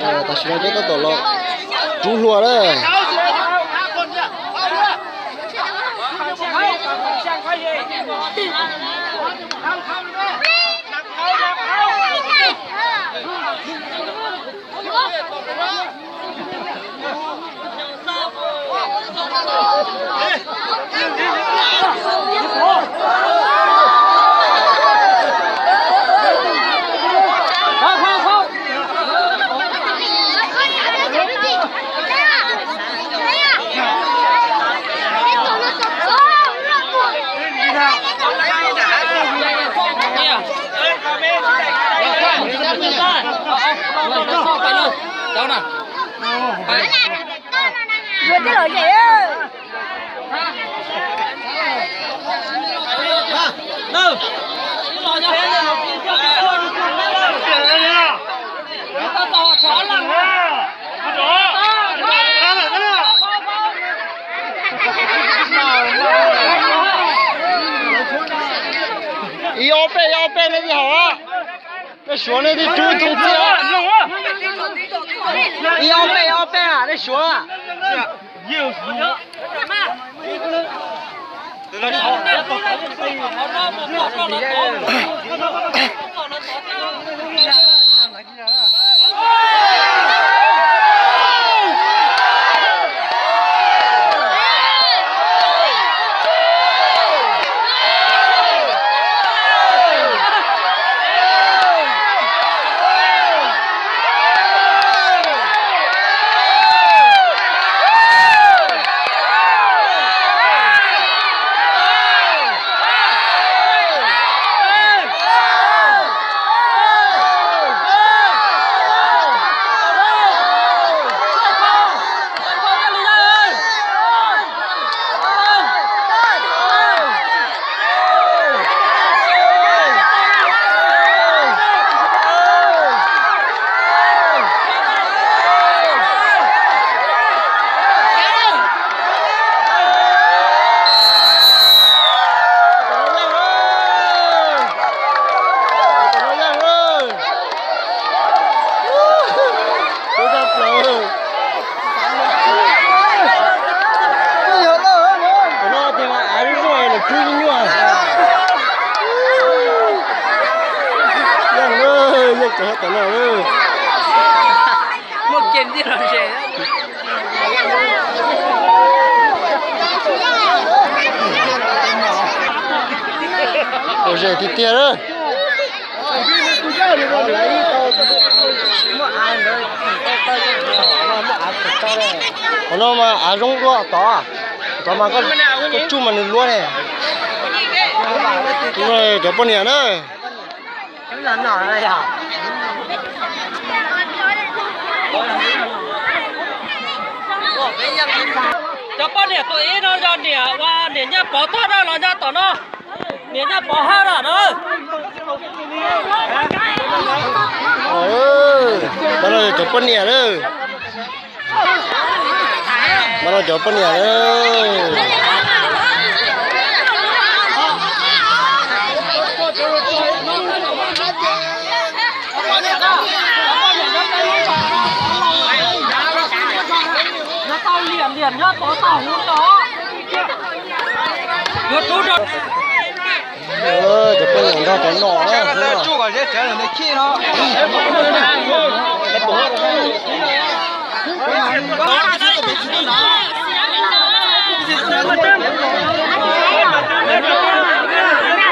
Tam sim no peb tab tom los rub hlua lawm. Ib ob peb, ib ob peb nej twb haus, nej suav nej twb rub too txiaj. Ib ob peb, ib ob peb, nej suav. Cov no tias mas av zuj zuaj lawm kub nyuaj. Yeej, yeej cov tom no. Muaj kiag ntiag los ze. Los ze tiag tiag lawm. Qhov no mas av zoo dua tod, tod mas koj tsuj mas nws luab ne. Cov poj niam na. Cov poj niam tus ib no yog niam, ua niam Nyaj Pov tog na los nyob tom no. Niam Nyaj Pov hab na no. Cov no yog cov poj niam na. Mas no cov poj niam na. Cov poj niam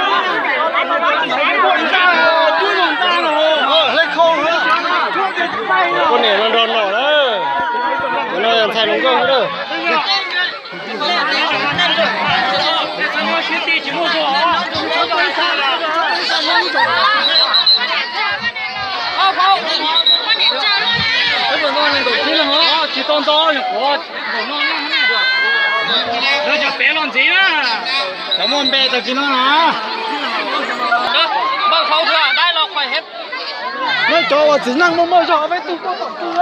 nrog cov nom na. Poj niam no nrog nom na. Cov no yog ntxhais hluas nkauj na. Tsis tau ntau, yog kuv cov muaj npe tag kis no na. Npaj hauv dai los qhov hev. Neb cov uas txiv neej muaj muaj zog peb tug koj tom tug.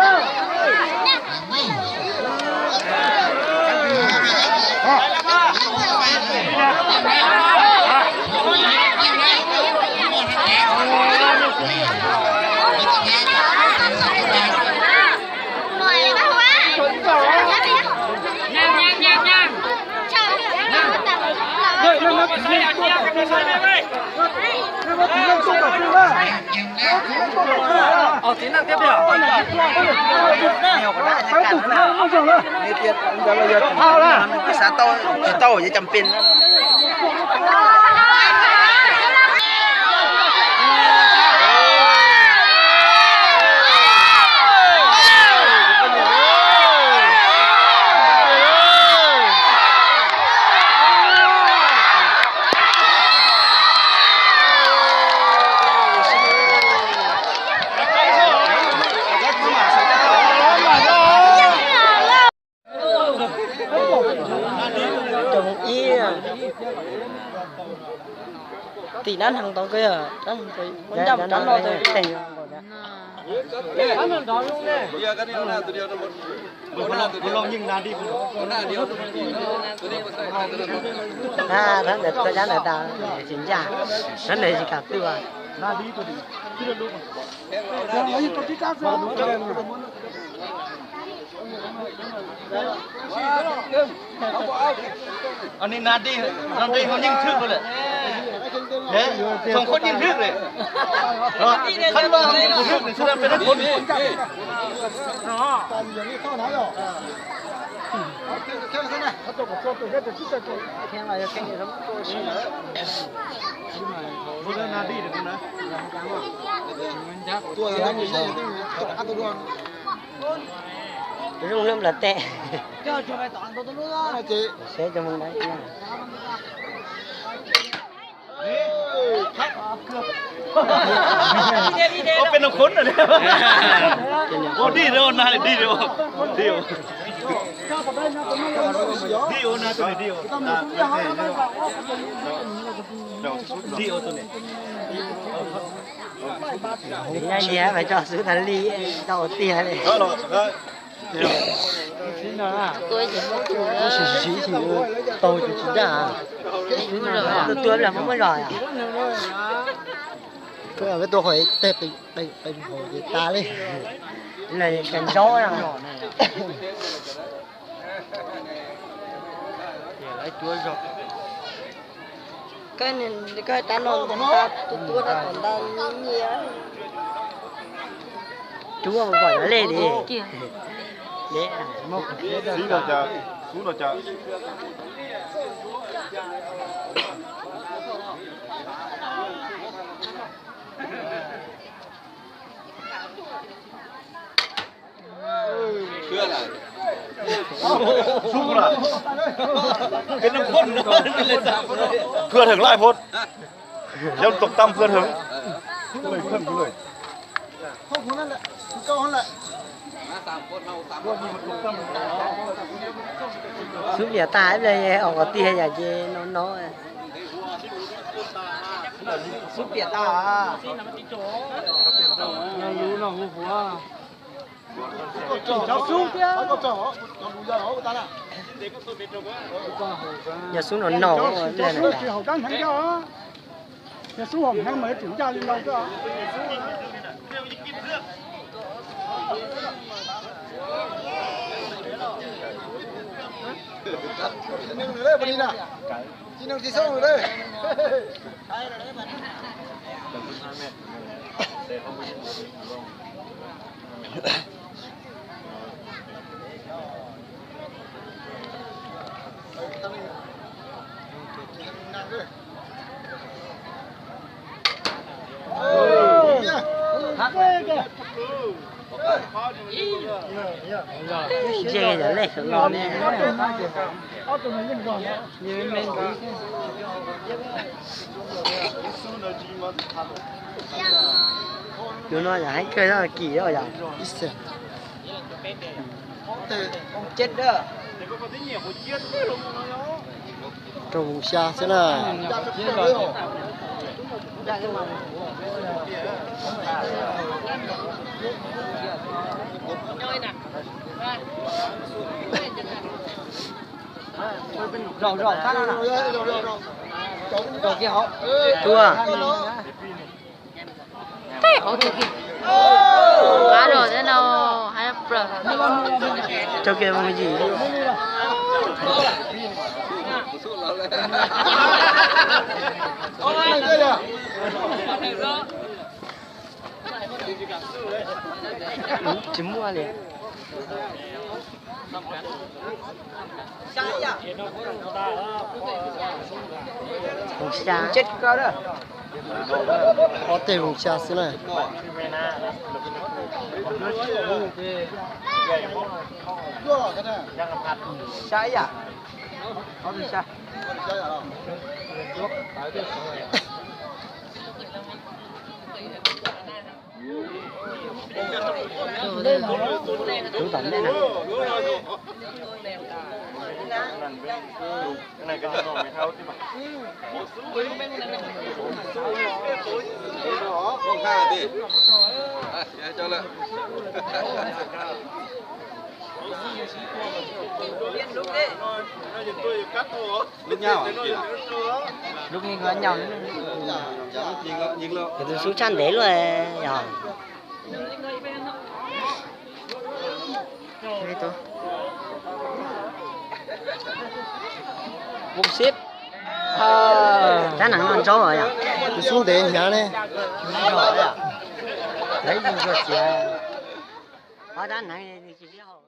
Xav tau tsis tau ces cam pes. Cov ib tim dab neeg tod, dab neeg tod muab ncaj rov los. Thab ntawd tuaj dab ntawd tas tsis ncaj, thab ntawd tsis kam tuaj. Ni na dij, no dij ho nyeej thwj lawm. Txoos koj nyeej thwj lawm. Khab vaj ho nyeej thwj lawm, xwb peb rab khun. Zoo lub nplawm tes. Seb cov mus dab. Ua peb no khun na. Ua dij rau na, dij rau. Dij ua na, tus dij ua. Dij ua tus ne. Nyob liag mas tso xub tas li, tau tiag li. Siv siv tau tus tsis ncaj. Tua tua muab muab zog. Peb tua qhov tej qe qe qhov ces tas li. Lawv cov ntsaub na. Koj rab no tus tua rau tom ntag nyiaj. Cuab mus pom lej li. Xub no cas, xub no cas. Tua heev laj phod, yog tus tam tua heev. Xub piam tas ib pliag os, qhov tiag yam ces no no. Xub piam tas. Yog xub no no. Yog xub hom heev mas yuav tsum ncaj li no. Ntsia yam lej sawv los ne. Tus no yog heev kawg, kim yog. Rau mus xya xwb na. Zaum zaum thab no na. Zaum kiag hauv. Tua. Qab los thiab no, hais plaws. Rau kiag mus yim. Tsis muaj li. Xya. Ob teg voos xya xwb na. Xya ib yam. Ob teg xya. Tus tom ntej na. Lub nyeej nyab, tus xub tshaj ntev luaj yog. Rab hneev no ntsaub yom. Tus xub ntev hnyav ne. Lawv ib zug ntsuag txiav. Ob rab hneev tsis sib haum.